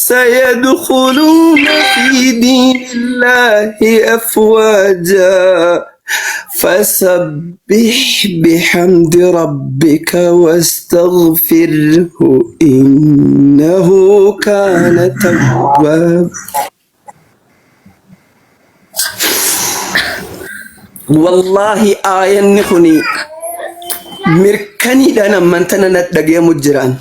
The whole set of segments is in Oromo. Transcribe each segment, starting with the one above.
Sayadkhuluuna fi diinillaahi afwaajaa. Fasabbih bihamdi rabbika wastaghfirhu innahu kaana tawwaab. Wallaahi aayanni kuni mirkaniidhaan amman tana na dhagayamu jiraan.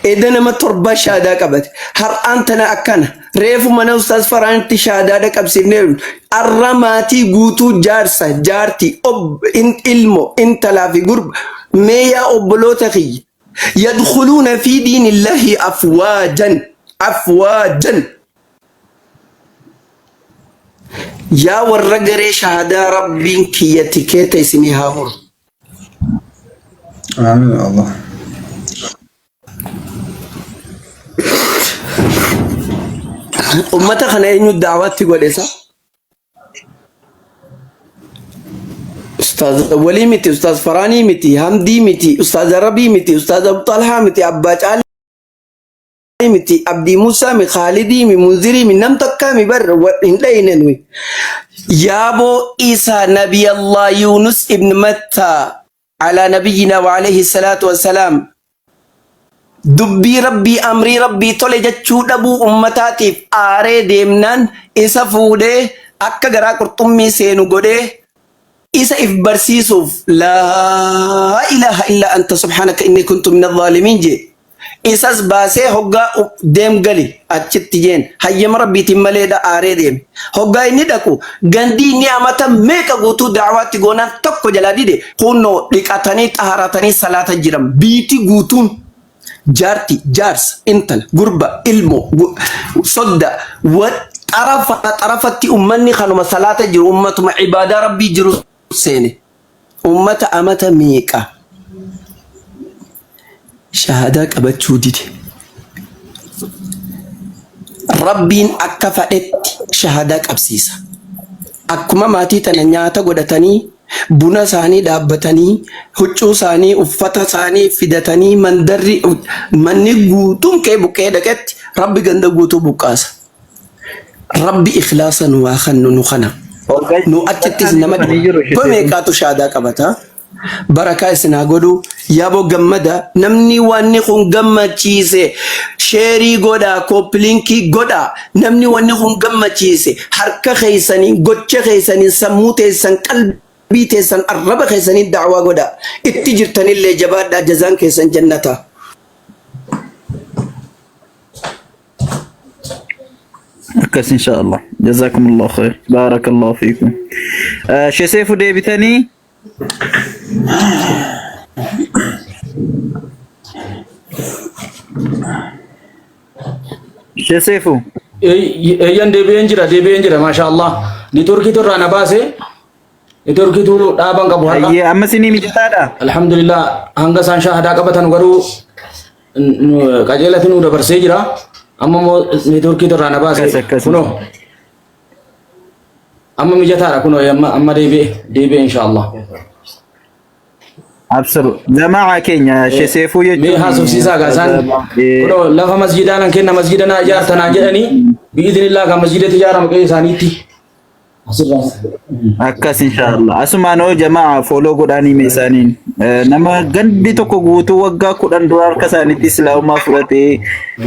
Eda nama torba shaadaa qabate. Har'aan tana akkana. Reefu mana ustaaz Faraanitti shaadaadha qabsiifnee arra maatii guutuu jaarsa, jaartii, ob, in, ilmo, intalaa fi gurba mee yaa obboloota kiyya. Yadkhuluuna fi diinillaahi afwaajan afwaajan. Yaa warra garee shaahadaa Rabbiin kiyya tikeeta isinii haa muru. Amiin ya Allah. Ummata kana eenyu da'awaatti godhe isa? Ustaaz Walii miti, Ustaaz Faraanii miti, Hamdii miti, Ustaaz Arabii miti, Ustaaz Abu Talhaa miti, Abbaa Caalii miti, Abdii Musaa mi, Khaalidii mi, Munzirii mi, nam takkaa mi bar hin dhayine nuyi. Yaaboo Isa Nabiyallah Yunus ibn Matta alaa nabiyyinaa wa alayhi salaatu wassalaam dubbii Rabbii amrii Rabbii tole jechuu dhabuu ummataatiif aaree deemnaan isa fuudhee akka garaa qurxummii seenu godhee isa if barsiisuuf laa ilaaha illaa anta subhaanaka inni kuntu min adh-dhaalimiin jee isas baasee hoggaa deem gali achitti jeen hayyama Rabbiitiin maleedha aaree deeme. Hoggaa inni dhaqu gandii inni amata meeqa guutuu da'awaatti goonaan tokko jalaa dide kunnoo dhiqatanii xaharatanii salaata jiran biiti guutuun jaarti jaarsa intala gurba ilmo sodda wa xarafa xarafatti ummanni kanuma salaata jiru ummatuma ibaadaa Rabbii jiru seene. Ummata amata meeqa shahaadaa qabachuu dide. Rabbiin akka fadhetti shahaadaa qabsiisa. Akkuma maatii tana nyaata godhatanii buna isaanii dhaabbatanii huccuu isaanii uffata isaanii fidatanii mandarri manni guutuun kee buqqee dhaqetti Rabbi ganda guutuu buqqaasa. Rabbi ikhlaasa nu haa kennu nu kana. Nu achittis nama dhufanii jiru dhibba ishee. meeqaatu shaadaa qabata. Barakaa isin haa godhu. Yaaboo gammada. Namni wanni kun gammachiise sheerii godhaa kooppiliinkii godhaa. Namni wanni kun gammachiise harka keessaniin gocha keessaniin sammuu teessan qalbii teessan arraba keessaniin da'waa godhaa. Itti jirtanillee jabaadhaa jazaan keessan jannata. Akkas insha Allah. Jazakumullahu khair. Barakallahu fiikum. Sheseefu deebitanii Sheseefu Eeyyan deebi'een jira, maasha Allah. Niitoorkiitu irraa na baase. Niitoorkiitu dhaaban qabu har'a. Ayyee, amma isinii mijataadha. Alhamdulillah, hanga isaan shaahadaa qabatan garuu qajeelatti nu dabarsee jira. Amma immoo niitoorkiitu irraa na baase. Akkas akkas. Kunoo amma mijataadha, kunoo amma deebi'e insha Allah. Absir. Jamaa keenya Sheseefuu Mee jechuun haasofsiisaa gaa isaan kunoo lafa masjiidaa nan kenna, masjiida naa ijaarta naan jedhanii, bi'iznillah kan masjiidatti ijaaramu qe'ee isaaniitti. Asirraa. Akkas inshallah. Asumaan hoo jamaa follow godhaanii mee isaaniin. Nama gandi tokko guutuu waggaa 10 dura harka isaaniitti islaamummaa fudhatee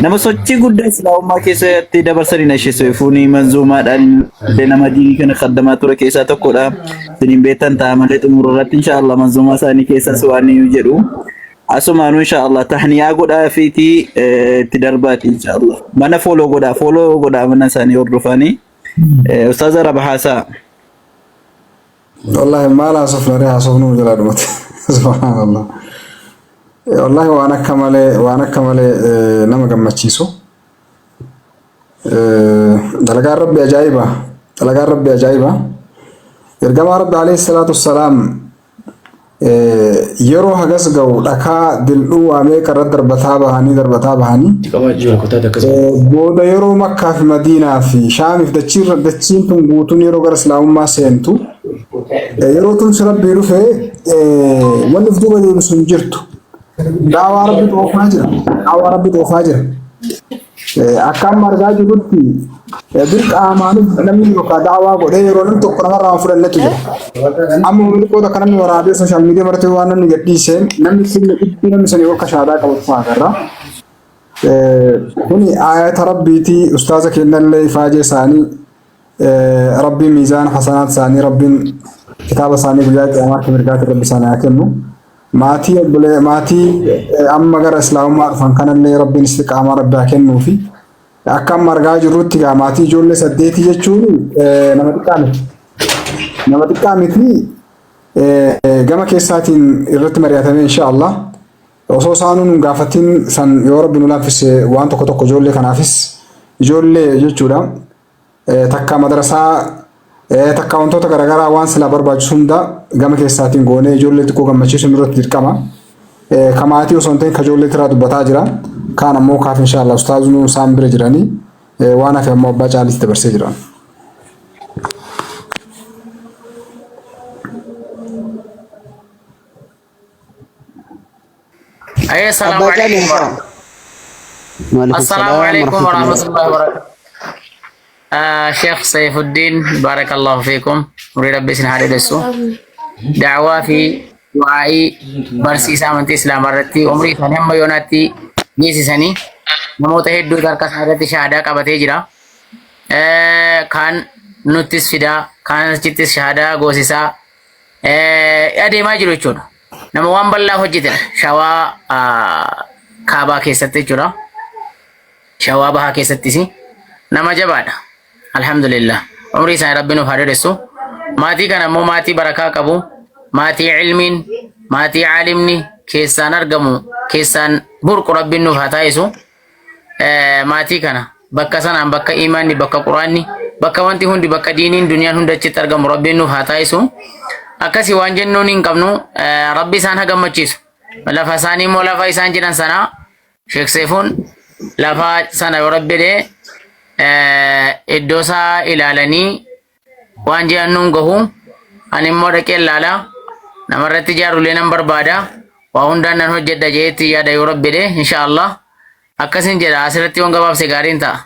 nama sochii guddaa islaamummaa keessatti dabarsanii Sheseefuun manzuumaadhaan illee nama diinii kana kaddamaa ture keessaa tokkodha. Isiniin beektan ta'a malee xumura irratti inshallah manzuumaa isaanii keessaas waan inni jedhu. Asumaanuu inshallah tahniyaa godhaa fiitii itti darbaati inshallah. Mana follow godhaa, follow godhaa mana isaanii hordofanii. Ustaaza Arab haasaa. Wallahi maal haasofna ree, haasofnu jalaa dhumate. Subhaanallah. Wallahi waan akka malee nama gammachiisu. Dalagaan Rabbi ajaa'iba. Dalagaan Rabbi ajaa'iba. Ergamaa Rabbi alayhi salaatu wassalaam yeroo hagas ga'u dhakaa dildhuu waa meeqa irra darbataa bahanii Qabaa jira kutaa akkas. Booda yeroo Makkaa fi Madiinaa fi Shaamiif dachiin tun guutuun yeroo gara Islaamummaa seentu, yeroo tumsi Rabbii dhufe, wanni of duuba deebisu hin jirtu. Daawaa Rabbi xoofaa jira. Daawaa Rabbi xoofaa jira. Akka amma argaa jirrutti dirqaamaanis namni yookaan da'awaa godhee yeroo namni tokko namarraa waan fudhannetu jira. Amma miliqoota akka namni waraabee sooshaal miidiyaa irratti waan namni gadhiiseen namni sinni dhibbi namni sanii ol kashaadaa qabatu fa'aa agarra. Kuni aayata rabbiitii ustaaza kennallee ifaajee isaanii rabbiin miizaana hasanaat isaanii rabbiin kitaaba isaanii guyyaa qiyaamaa harka mirgaatti rabbi isaanii haa kennu. Maatii obbolee maatii amma gara islaamummaa dhufan kanallee rabbiin istiqaamaa rabbi haa kennuufi. Akka amma argaa jirrutti egaa maatii ijoollee saddeetii jechuun nama xiqqaa miti. Nama xiqqaa miti gama keessaatiin irratti mari'atamee insha Allah osoo isaanuu nun gaafatin san yoo rabbi nu laaffise waan tokko tokko ijoollee kanaafis ijoollee jechuudha. Takka madrasaa takka wantoota garaagaraa waan silaa barbaachisu hunda gama keessaatiin goonee ijoollee xiqqoo gammachiisuun irratti dirqama. Ka maatii osoo hin ta'in ka ijoollee tiraa dubbataa jira. Kaan ammoo kaaf inshaallah ustaaznuu isaan bira jiranii waan hafe ammoo abbaa caaliitti dabarsee jira. Ayee, assalaamu Abbaa Caalii alaikum. haasa'a. Waalaikum Assalaamu salaam alaikum warahmatullahi. warahmatullahi wabarakatuh. Sheekh Saifuddin, barakallahu fiikum. Umurii Rabbi isin haa dheeressu. Da'waa fi du'aa'ii barsiisa amantii Islaamaa irratti umrii isaanii hamma yoonaatti geessisanii namoota hedduutu harka isaa irratti shahaadaa qabatee jira. Kaan nuttis fidaa, kaan achittis shahaadaa goosisaa adeemaa jiru jechuudha. Nama waan bal'aa hojjetedha. Shawaa kaabaa keessatti jechuudha. Shawaa bahaa keessattis nama jabaadha. Alhamdulillah. Umrii isaanii rabbi nuuf haa dheeressu. Maatii kana immoo maatii barakaa qabu, maatii ilmiin, maatii caalimni keessaan argamu, keessaan burqu rabbiin nuuf haa taasisu. Maatii kana bakka sanaan bakka imaanni bakka quraanni bakka wanti hundi bakka diiniin duniyaan hundi achitti argamu rabbiin nuuf haa taasisu. Akkasii waan jennuun hin qabnu rabbi isaan haa gammachiisu. Lafa isaanii immoo lafa isaan jedhan sana Sheekh Seefuun lafa sana yoo rabbi jedhee iddoo isaa ilaalanii waan jedhan nuun gahu ani immoo dhaqee ilaala namarratti ijaarullee nan barbaada waa hundaan nan hojjedha jeetti yaada yoo rabbi jedhe insha Allah akkasin jedha asirratti yoon gabaabse gaariin ta'a.